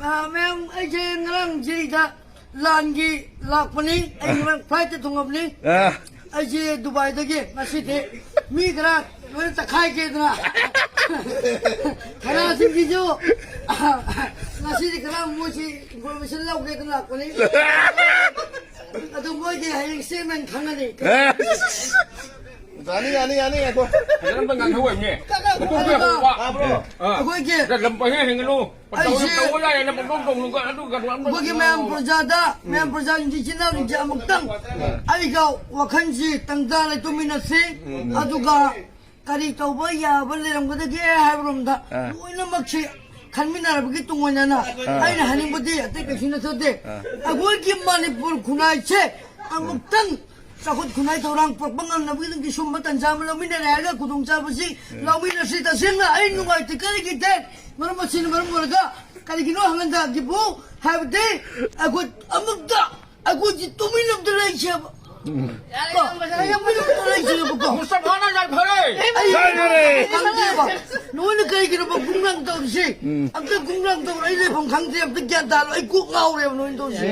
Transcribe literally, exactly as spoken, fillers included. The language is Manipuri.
ꯑꯥ, ꯃꯌꯥꯝ, ꯑꯩꯁꯦ ꯉꯔꯥꯡ ꯖꯤꯔꯤꯗ ꯂꯥꯟꯒꯤ ꯂꯥꯛꯄꯅꯤ꯫ ꯑꯩ ꯉꯔꯥꯡ flight ꯇ ꯊꯨꯡꯉꯕꯅꯤ꯫ ꯑꯥ꯫ ꯑꯩꯁꯦ ꯗꯨꯕꯥꯏꯗꯒꯤ ꯉꯁꯤꯗꯤ ꯃꯤ ꯈꯔ ꯂꯣꯏꯅ ꯇꯛꯈꯥꯏꯒꯦꯗꯅ꯫ ꯈꯔꯁꯤꯡꯁꯤꯁꯨ ꯉꯁꯤꯗꯤ ꯈꯔ ꯃꯣꯏꯁꯤ information ꯂꯧꯒꯦꯗꯅ ꯂꯥꯛꯄꯅꯤ꯫ ꯑꯗꯨ ꯃꯣꯏꯒꯤ ꯍꯌꯦꯡ statement ꯈꯪꯉꯅꯤ꯫ ꯑꯥ꯫ ꯌꯥꯅꯤ, ꯌꯥꯅꯤ, ꯌꯥꯅꯤ, ꯉꯥꯏꯈꯣ꯫ ꯐꯖꯅ ꯑꯝꯇ ꯉꯥꯡꯊꯧ ꯍꯥꯏꯕꯅꯦ꯫ ꯑꯗꯨꯒ ꯃꯀꯣꯛ ꯇꯥꯕ꯭ꯔꯣ? ꯑꯥ꯫ ꯑꯩꯈꯣꯏꯒꯤ ꯂꯝ ꯄꯪꯍꯦꯟ ꯍꯦꯟꯒꯅꯨ꯫ ꯑꯩꯁꯦ ꯇꯧꯕ ꯌꯥꯏꯌꯦꯅ ꯄꯪꯇꯧ ꯇꯧꯅꯨꯀꯣ, ꯑꯗꯨ ꯀꯩꯅꯣ ꯑꯝꯇ ꯑꯩꯈꯣꯏꯒꯤ ꯃꯌꯥꯝ ꯄ꯭ꯔꯖꯥꯗ, ꯃꯌꯥꯝ ꯄ꯭ꯔꯖꯥ ꯏꯆꯤꯟ ꯏꯅꯥꯎꯁꯤꯡꯁꯦ ꯑꯃꯨꯛꯇꯪ ꯑꯩꯒ ꯋꯥꯈꯜꯁꯤ ꯇꯪꯖꯥ ꯂꯩꯇꯨꯝꯃꯤꯟꯅꯁꯤ꯫ ꯑꯗꯨꯒ ꯀꯔꯤ ꯇꯧꯕ ꯌꯥꯕ ꯂꯩꯔꯝꯒꯗꯒꯦ ꯍꯥꯏꯕꯔꯣꯝꯗ ꯑꯥ꯫ ꯂꯣꯏꯅꯃꯛꯁꯤ ꯈꯟꯃꯤꯟꯅꯔꯕꯒꯤ ꯇꯨꯡ ꯑꯣꯏꯅꯅ ꯑꯥ꯫ ꯑꯩꯅ ꯍꯥꯏꯅꯤꯡꯕꯗꯤ ꯑꯇꯩ ꯀꯩꯁꯨ ꯅꯠꯆꯗꯦ꯫ ꯑꯥ꯫ ꯑꯩꯈꯣꯏꯒꯤ ꯃꯅꯤꯄꯨꯔ ꯈꯨꯟꯅꯥꯏꯁꯦ ꯑꯃꯨꯛꯇꯪ ꯆꯥꯎꯈꯠ ꯈꯨꯟꯅꯥꯏ ꯊꯧꯔꯥꯡ ꯄꯨꯔꯛꯄ ꯉꯝꯅꯕꯒꯤꯗꯃꯛꯇ ꯁꯨꯝꯕ ꯇꯥꯟꯖꯥ ꯑꯃ ꯂꯧꯃꯤꯟꯅꯔꯦ ꯍꯥꯏꯔꯒ ꯈꯨꯗꯣꯡꯆꯥꯕꯁꯤ ꯂꯧꯃꯤꯟꯅꯁꯤ꯫ ꯇꯁꯦꯡꯅ ꯑꯩ ꯅꯨꯡꯉꯥꯏꯇꯦ꯫ ꯀꯔꯤꯒꯤ ꯗꯦꯠ? ꯃꯔꯝ ꯑꯁꯤꯅ ꯃꯔꯝ ꯑꯣꯏꯔꯒ ꯀꯔꯤꯒꯤꯅꯣ ꯍꯪꯒꯟꯗꯥꯒꯤꯕꯨ ꯍꯥꯏꯕꯗꯤ ꯑꯩꯈꯣꯏ ꯑꯃꯨꯛꯇ ꯑꯩꯈꯣꯏꯁꯤ ꯇꯨꯃꯤꯟꯅꯕꯗ ꯂꯩꯁꯦꯕ꯫ ꯀꯣ? ꯇꯨꯃꯤꯟꯅꯕꯗ ꯂꯩꯁꯦꯕꯀꯣ꯫ ꯃꯨꯁꯇꯐꯥꯅ ꯌꯥꯏꯐꯔꯦ! ꯑꯩ ꯌꯥꯏꯐꯔꯦ! ꯈꯪꯗꯦꯕ꯫ ꯅꯣꯏꯅ ꯀꯔꯤꯒꯤꯅꯣꯕ ꯒꯨꯡꯒꯥꯡ ꯇꯧꯔꯤꯁꯤ? ꯑꯝꯇ ꯒꯨꯡꯒꯥꯡ ꯇꯧꯔ ꯑꯩ ꯂꯩꯐꯝ ꯈꯪꯗ꯭ꯔꯦ꯫ ꯑꯝꯇ ꯒ꯭ꯌꯥꯟ ꯇꯥꯔꯣ꯫ ꯑꯩ ꯀꯣꯛ ꯉꯥꯎꯔꯦꯕ ꯅꯣꯏꯅ ꯇꯧꯔꯤꯁꯦ꯫